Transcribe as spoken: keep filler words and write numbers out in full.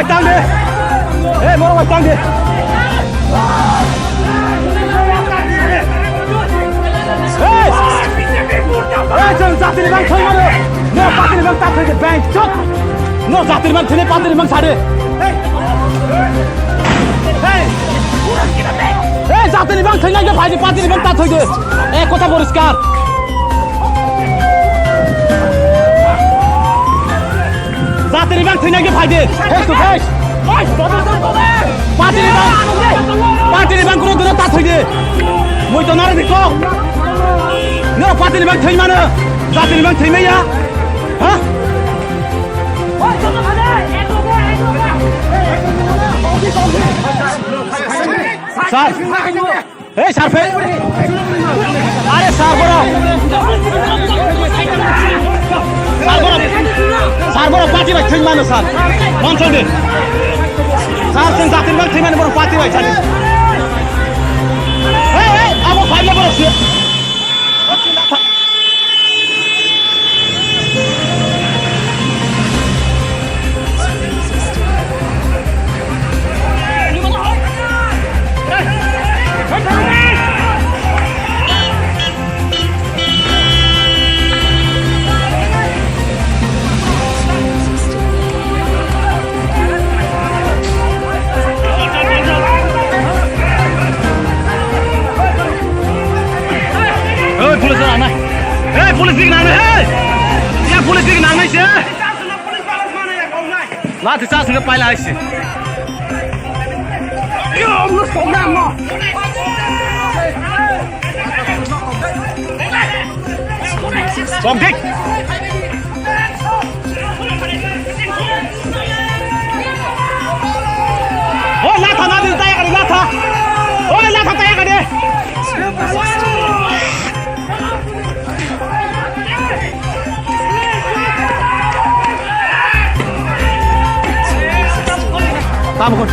Tang de. Hey, moro bai tang de. Hey! Hey, chwng jatini bang thwi mano. No, jatini bang ta thwi de, bang chot. No, jatini bang thwi, patini bang sade. Hey! Hey! Hey, jatini bang thwi nai de, bhai, patini bang ta thwi de. Ek kotha poriskar. Jatini bang thwina khe phai de, face to face. Patini bang, patini bang kuro dura ta thwi de. Mui to nare dikho. No, patini bang thwi mano. Jatini bang thwi maya. Ha? Sir. Hey, sir, fe-, are, sir, borok. Sir, borok. Sir, borok, party bai thwin mano, sir. Mansong de. Sir, chwng jatini bang thwin mano, borok party bai, sir. Hey, hey, abo five le borok se. Oi, police nangnai. Hey, police dik nangnai, hey! Ya, police dik nangnai se. Lathi charge hwnkhe paila hai se. Kom thik. Oi, latha na di, taya kari, latha. Oi, latha, taya kari. Tamo kon.